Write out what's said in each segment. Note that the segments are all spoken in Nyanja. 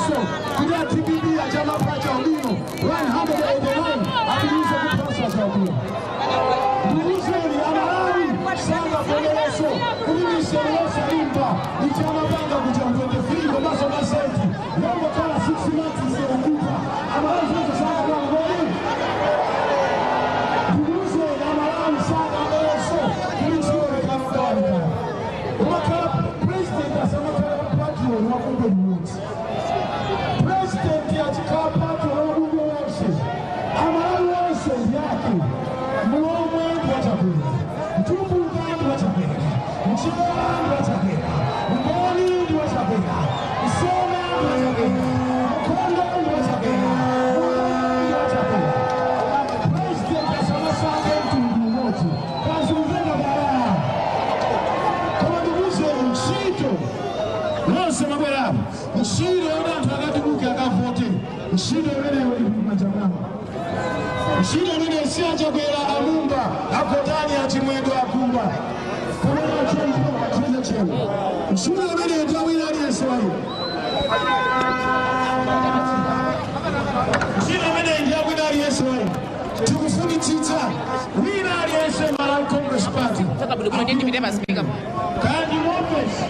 Sangavomerenso kuti a DPP achamapha albino 189 apitirize kuphanso albino. Ndikuuzeni, Amalawi sangavomerenso kuti misewu yosalimba ichamapanga kuja 23 komanso masenti yongokhala 6 months msewu kupha. Amalawi zonse sangakangoni. Ndikuuzeni, Amalawi sangavomerenso kuti dziko likalagawanikana umakhala president asamakhala patron wa bungwe limodzi. President achikhala patron wa bungwe lonse. Amalawi onse ndi ake. Mlomwe ndi waChakwera, Mtumbuka ndi waChakwera, Mchewa ndi waChakwera, Ngoni ndi waChakwera, Msona ndi waChakwera, Mkhondo ndi waChakwera, Mulanje ndi waChakwera. President asamasankhe mtundu umodzi kazimvenga balaa. Koma ndikuuzeni, ntchito nonse mabwerapo, ntchito yoti anthu akatuluke akavote, ntchito imeneyo ili m'manja mwanu. Ntchito imeneyo si aChakwera, amumba, agotani, achimwendo, agumba kapena achembo. Ntchito imeneyo ndi awina aliyense wayo. Ntchito imeneyi ndi yawina aliyense wayo. Tikufunitsitsa wina aliyense Malawi Congress Party Bwino bwino, ndipite pa speaker. Kandi muofesi,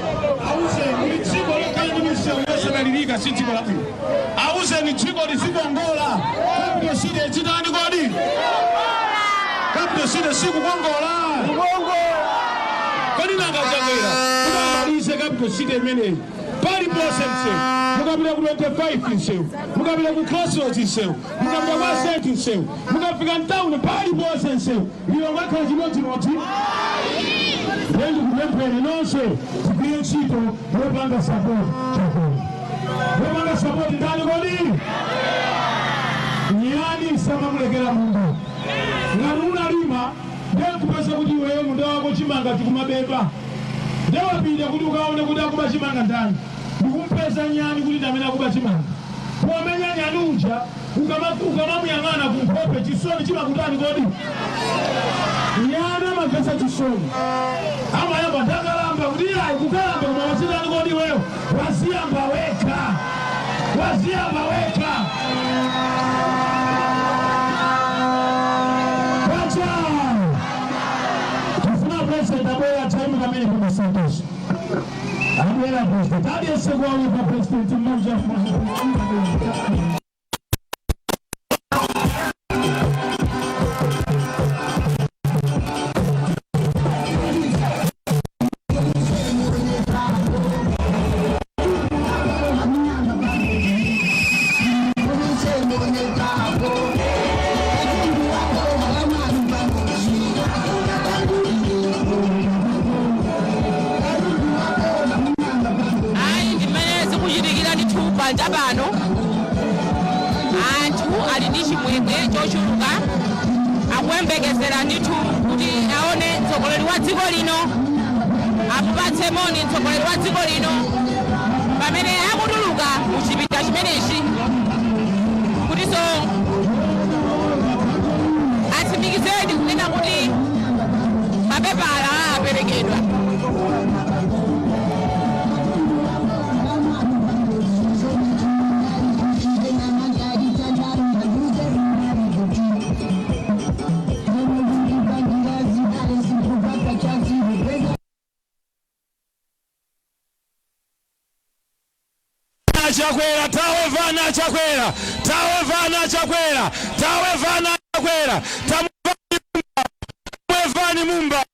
auzeni kuti dziko lokhala ndi misewu yosadalirika si dziko labwino. Auzeni dziko lizikongola. Capital city ichitani kodi? Capital city sikukongola kodi? Nanga Chakwera kuti amalize capital city imeneyi, paliponse msewu. Mukapita ku 25 msewu, mukapita ku Crossroads msewu, mukapita kwa Senti msewu, mukafika mtawuni paliponse msewu. Lilongwe akhala chimodzimodzi? Ndiye ndikupempheni nonse, tigwire ntchito yopanga support Chakwera. Yopanga support ndani kodi? Nyani samamulekera munda. Ngati unalima, ndiye nkupeza kuti iweyo munda wako chimanga chikumabeba, ndiye wapita kuti ukaone kuti akuba chimanga ndani, ndikumpeza nyani kuti ndi amene akuba chimanga. Pomenya nyani uja, ukamamuyang'ana kunkhope, chisoni chimakutani kodi? Nyani amamvetsa chisoni, amayamba ndakalamba kuti ayi kukalamba, koma wazitani kodi iweyo? Waziyamba wekha, waziyamba wekha. Kwacha! Tifuna president abwera time pamene pamasantoso abwera president. Aliyense kuwawepa president mmodzi afuna. Ayi, ndimene zikuchitikira ndithu panja pano. Anthu ali ndi chimwemwe chochuluka, akuyembekezera ndithu kuti aone mtsogoleri wa dziko lino, amupatse moni mtsogoleri wa dziko lino pamene akutuluka mu chipinda chimenechi, kutinso atsimikizedi kunena kuti mapepala aperekedwa. Chakwera tawevana, Chakwera tawevana, Chakwera tawevana, Chakwera tamwevani, Mumba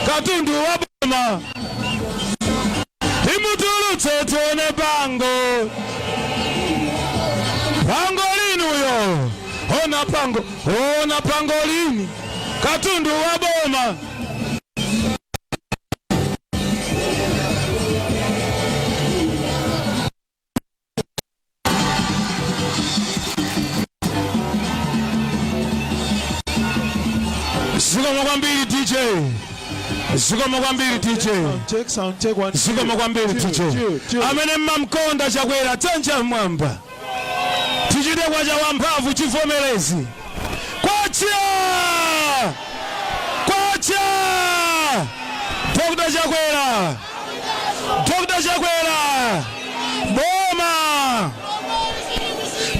katundu wa boma imutulutse tione pango pango linuyo. Ona pango, ona pango lini, katundu wa boma. Zikomo kwambiri DJ, zikomo kwambiri DJ. Check sound check one. Zikomo kwambiri two, DJ. two, two. Amene mmamkonda Chakwera, dzanja mmwamba, tichite kwacha wamphamvu chivomerezi. Kwacha, kwacha! Dr. Chakwera, Dr. Chakwera, boma,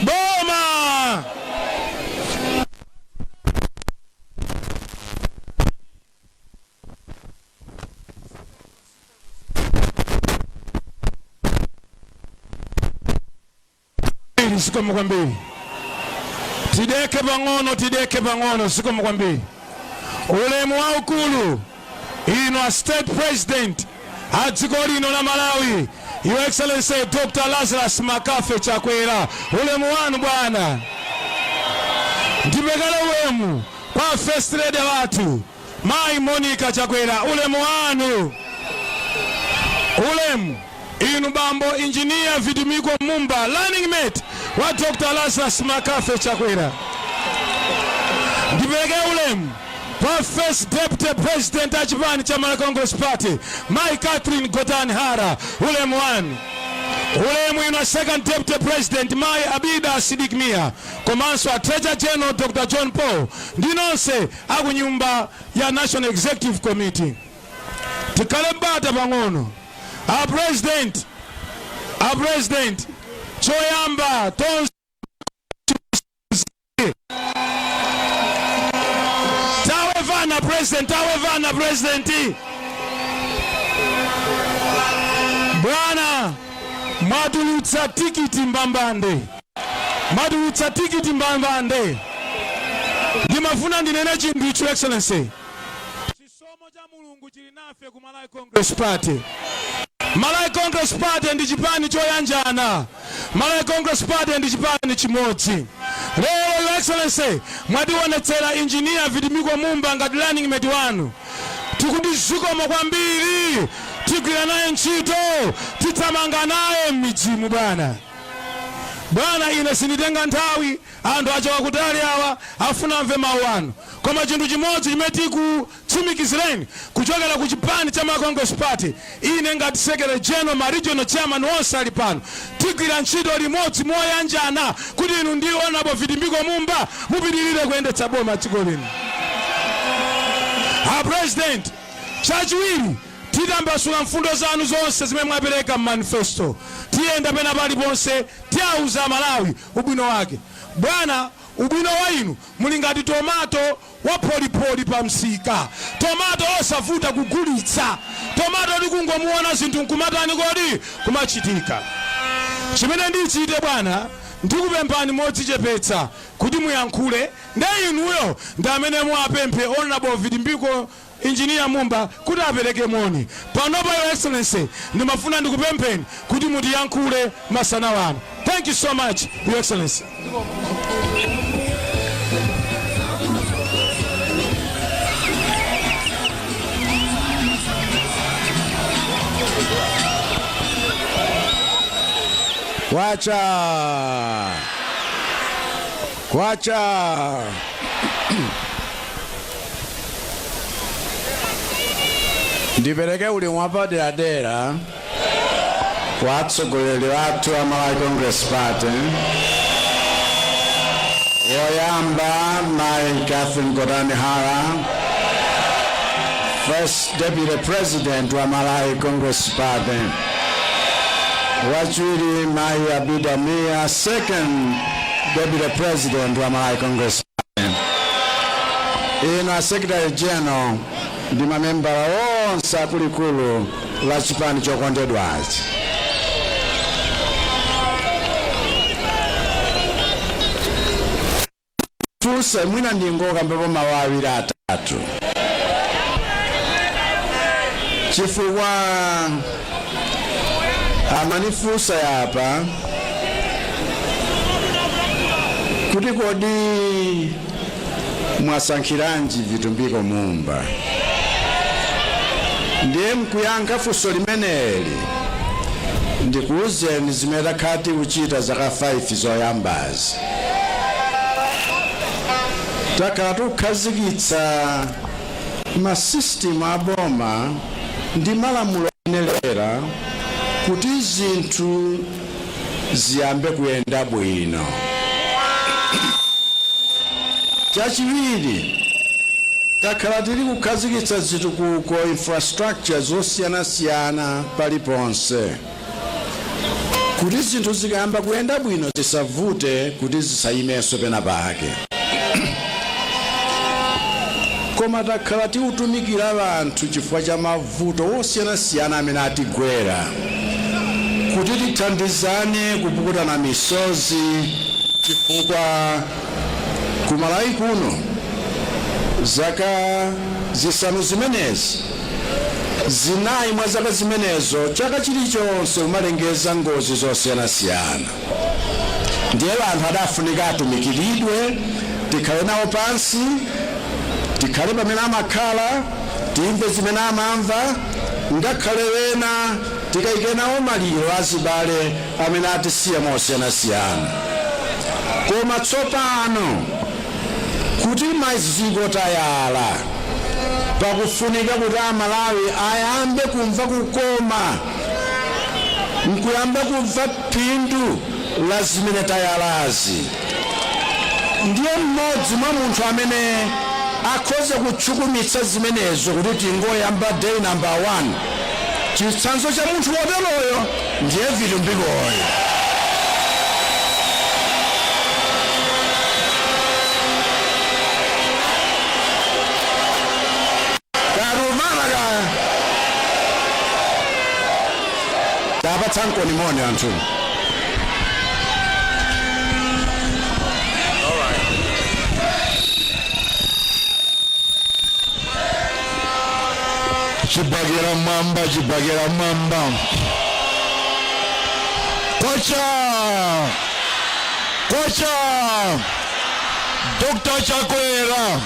boma. Zikomo kwambiri. Tideke pang'ono, tideke pang'ono. Zikomo kwambiri. Ulemu waukulu ino a State President a dziko lino la Malawi, Your Excellency Dr. Lazarus Makafe Chakwera, ulemu wanu bwana. Ndipekale ulemu kwa First Lady wathu, Mayi Monica Chakwera, ulemu wanu. Ulemu inu bambo Engineer Vitumbiko Mumba, running mate wa Dr. Lazarus Makafe Chakwera. Ndipereke ulemu kwa First Deputy President a chipani cha Malawi Congress Party, Mai Catherine Gotani Hara, ulemu wanu. Ulemu inu a Second Deputy President, Mai Abida Sidik Mia, komanso a Treasurer General Dr. John Paul, ndi nonse akunyumba ya National Executive Committee. Tikhale bata pang'ono. A President, a President, choyamba tonse tawevana. President, tawevana. President, bwana, mwatulutsa tikiti mbambande, mwatulutsa tikiti mbambande. Ndimafuna ndinene chinthu ichi, Excellency. Chisomo cha Mulungu chili nafe ku Malawi Congress Party. Malawi Congress Party ndi chipani choyanjana. Malawi Congress Party ndi chipani chimodzi. Lero, Your Excellency, mwationetsera Engineer Vitumbiko Mumba ngati running mate wanu. Tikuti zikomo kwambiri. Tigwira naye ntchito, tithamanga naye m'midzimu. Bwana, bwana, ine sinditenga nthawi. Anthu achoka kutali awa, afuna amve mawu anu. Koma chinthu chimodzi chimene tikutsimikizireni kuchokera ku chipani cha Malawi Congress Party, ine ngati Secretary General, ma regional chairman onse ali pano, tigwira ntchito limodzi moyanjana kuti inu ndi Honorable Vitumbiko Mumba mupitirire kuyendetsa boma dziko lino. A President, chachiwiri, titambasula mfundo zanu zonse zimene mwapereka m'manifesto. Tiyenda pena paliponse, tiyauza Malawi ubwino wake. Bwana, ubwino wa inu, muli ngati tomato wa pholipoli pa msika, tomato osavuta kugulitsa, tomato tikungomuona zinthu nkumatani kodi kumachitika. Chimene ndichite, bwana, ndikupemphani modzichepetsa kuti muyankhule nde inuyo ndi amene muwapemphe Honorable Vitumbiko Engineer Mumba kuti apereke moni panopa. Your Excellency, ndimafuna ndikupempheni kuti mutiyankhule masana wano. Thank you so much, Your Excellency. Kwacha, kwacha! Ndipereke ulemu wapaderadera kwa atsogoleri athu a Malawi Congress Party. Woyamba, Mai Catherine Gotani Hara, First Deputy President wa Malawi Congress Party. Wachiwiri, Mai Abida Mia, Second Deputy President wa Malawi Congress Party. Inu a Secretary General ndi mamembala onse akuluakulu la chipani chokondedwachi, funse mwina ndingokambapo mawu awiri atatu, chifukwa amanifunsa yapa kuti kodi mwasankhiranji Vitumbiko Mumba? Ndiye mkuyankha funso limeneli, ndikuwuzeni zimene takhala tikuchita zaka 5 zoyambazi. Takhala tikukhazikitsa masisitimu aboma ndi malamulo oyenerera kuti zinthu ziyambe kuyenda bwino. Chachiwiri, Takhala tili kukhazikitsa zitukuko, infrastructure zosiyanasiyana paliponse, kuti zinthu zikayamba kuyenda bwino zisavute kuti zisayimenso pena pake. Koma takhala tikutumikira anthu chifukwa cha mavuto osiyanasiyana amene atigwera, kuti tithandizane kupukutana misozi, chifukwa kumalawi kuno zaka 5 zimenezi, 4 mwa zaka zimenezo, chaka chilichonse umalengeza ngozi zosiyanasiyana. Ndiye anthu adafunika atumikiridwe, tikhale nawo pansi, tikhale pamene amakhala, timve zimene amamva, ngakhale wena tikayike nawo maliro azibale amene atisiya mosiyanasiyana. Koma tsopano kuti maziko tayala, pakufunika kuti Amalawi ayambe kumva kukoma nkuyamba kumva phindu la zimene tayalazi. Ndiye mmodzi mwa munthu amene akhoza kutchukumitsa zimenezo kuti tingoyamba day number 1, chitsanzo cha munthu woteroyo ndiye Vitumbikoyo. Karumana kaya tapatsa nkoni moni anthu. Chibakera mwamba, chibakera mwamba, kwacha kwacha! Dr. Chakwera,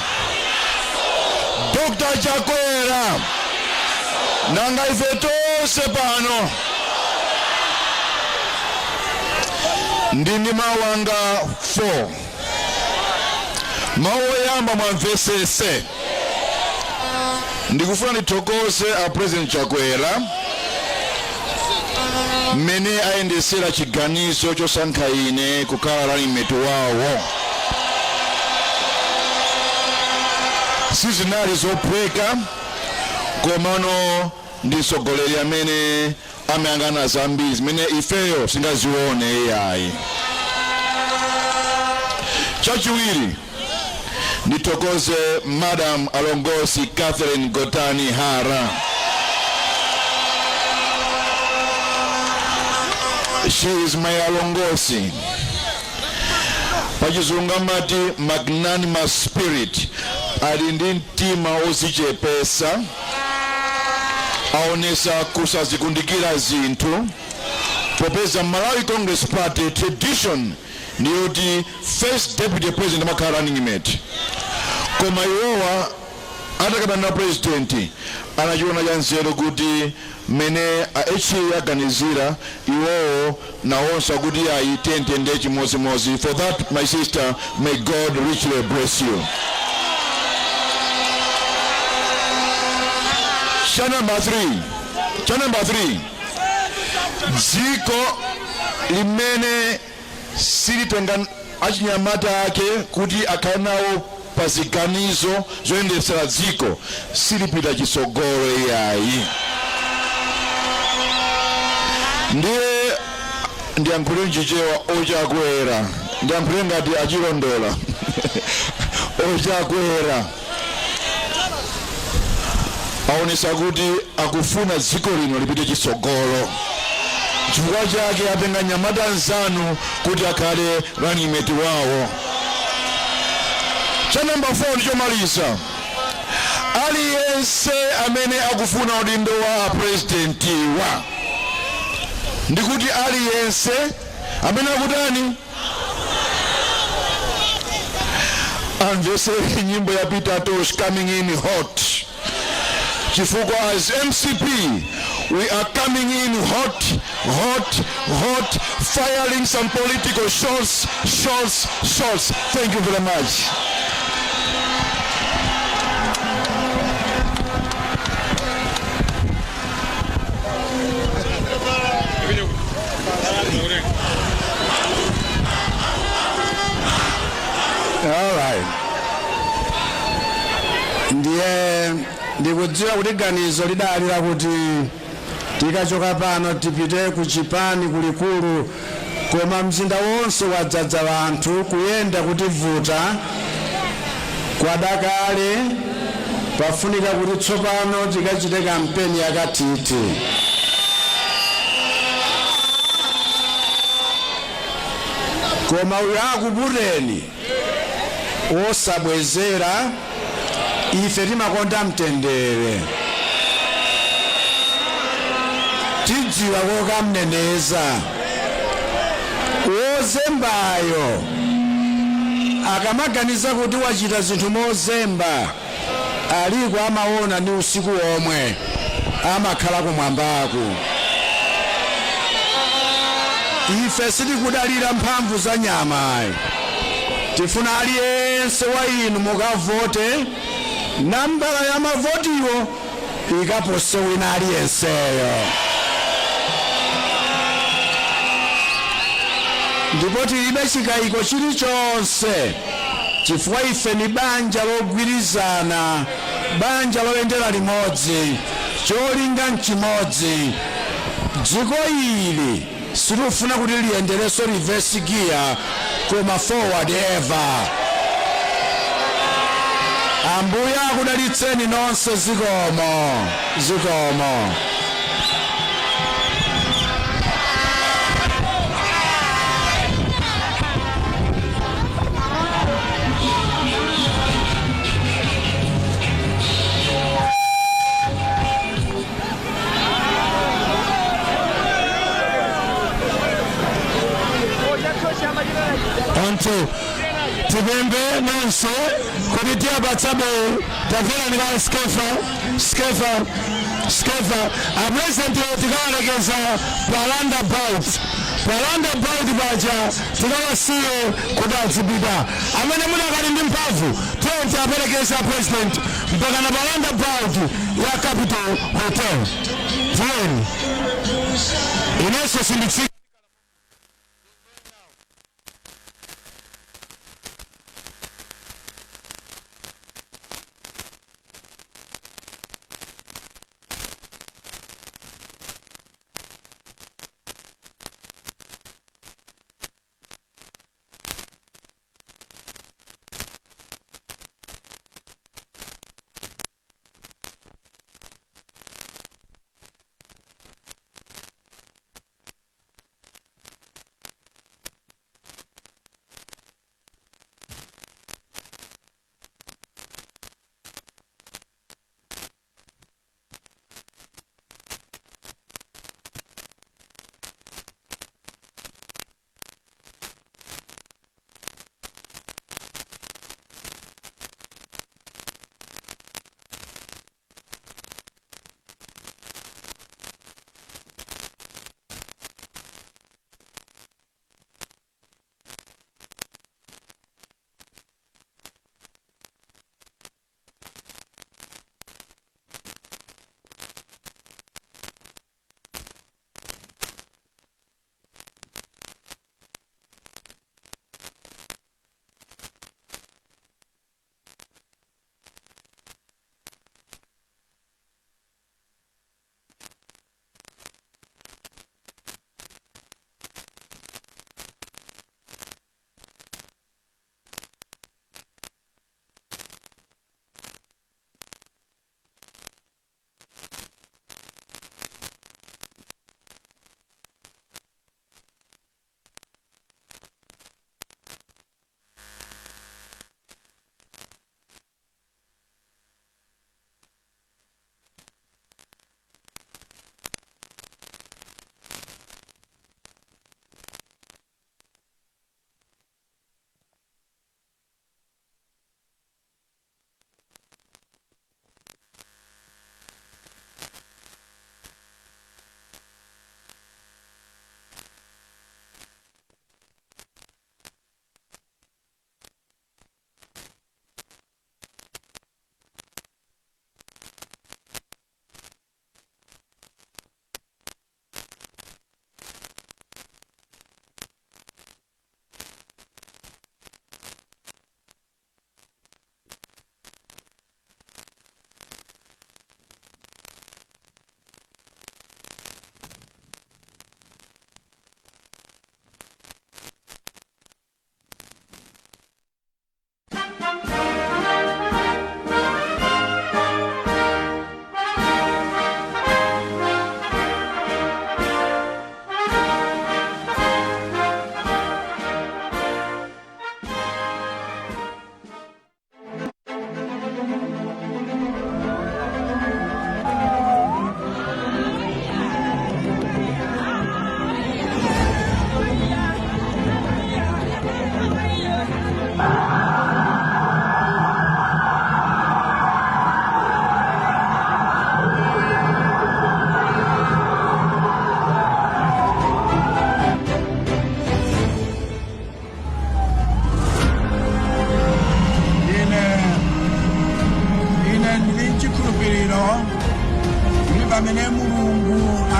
Dr. Chakwera! Nanga ife tonse pano ndi mawu anga 4. Mawu oyamba, mwamvesese, ndikufuna ndithokoze a President Chakwera mmene ayendesera chiganizo chosankha ine kukhala running mate wawo. Sizinali zophweka, komano ndi mtsogoleri amene amayang'ana zambiri zimene ifeyo singazione iyayi. Chachiwiri, ndithokoze Madam Alongosi Catherine Gotani Hara. She is my alongosi. Pachizungu amati magnanimous spirit. Ali ndi mtima wozichepesa, aonesa kusazikundikira zinthu, popeza Malawi Congress Party tradition ndiyoti first deputy president amakhala running mate. Koma iwowa atakambirana na president, anachiona cha nzeru kuti mmene a HE aganizira, iwowo nawonso akuti ayi, tiyende chimodzimodzi. For that, my sister, may God richly bless you. Cha number 3, cha number 3, dziko limene silitenga achinyamata ake kuti akhale nawo pa ziganizo zoyendetsera dziko silipita chitsogolo iyayi. Ndiye ndiyankhule mchichewa ochakwera, ndiyankhule ngati achilondola ochakwera aonesa kuti akufuna dziko lino lipite chitsogolo, chifukwa chake atenga nyamata nzanu kuti akhale running mate wawo. Cha namba 4 ndichomaliza, aliyense amene akufuna udindo wa presidentiwa, ndikuti aliyense amene akutani, amvesere nyimbo ya Peter Tosh, "Coming In Hot", chifukwa as MCP we are coming in hot, hot, hot, firing some political shots, shots, shots. Thank you very much. All right. Ndi Ndikudziwa kuti ganizo lidali lakuti tikachoka pano tipite ku chipani kulikulu, koma mzinda wonse wadzadza anthu, kuyenda kutivuta kwadakale. Pafunika kuti tsopano tikachite kampeni yakatiti. Koma uyo akuputeni osabwezera, ife timakonda mtendere, tidziwa kokamneneza wozembayo. Akamaganiza kuti wachita zinthu mozemba, aliko amaona ndi usiku omwe amakhala kumwambaku. Ife sitikudalira mphamvu za nyama ayi. Tifuna aliyense wa inu mukavote, nambala ya mavotiwo ikapose wina aliyenseyo. Ndipo tilibe chikayiko chilichonse, chifukwa ife ni banja logwirizana, banja loyendera limodzi, cholinga nchimodzi. Dziko ili sitifuna kuti liyenderenso reverse gear, koma forward ever. Ambuye akudalitseni nonse. Zikomo, zikomo. Anthu, tipembe nonse kuti tiyapatsabe. Tamverani ka Skeffa, Skeffa, Skeffa. A President tikawalekeza pa roundabout, pa roundabout paja tikawasiye kuti azipita. Amene munakali ndi mphamvu, tiyeni aperekeza President mpaka na pa roundabout ya Capital Hotel. Tiyeni, inenso sinditsika.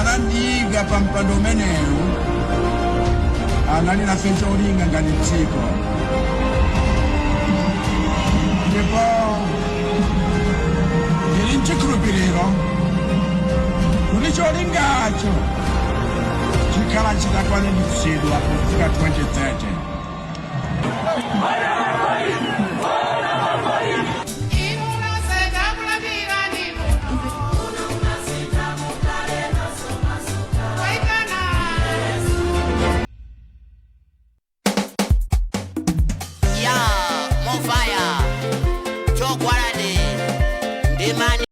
Anandiyika pa mpando umenewu, anali nafe cholinga ngati dziko, ndipo ndili mchikhulupiriro kuti cholingacho chikhala chitakwaniritsidwa kufika 2030.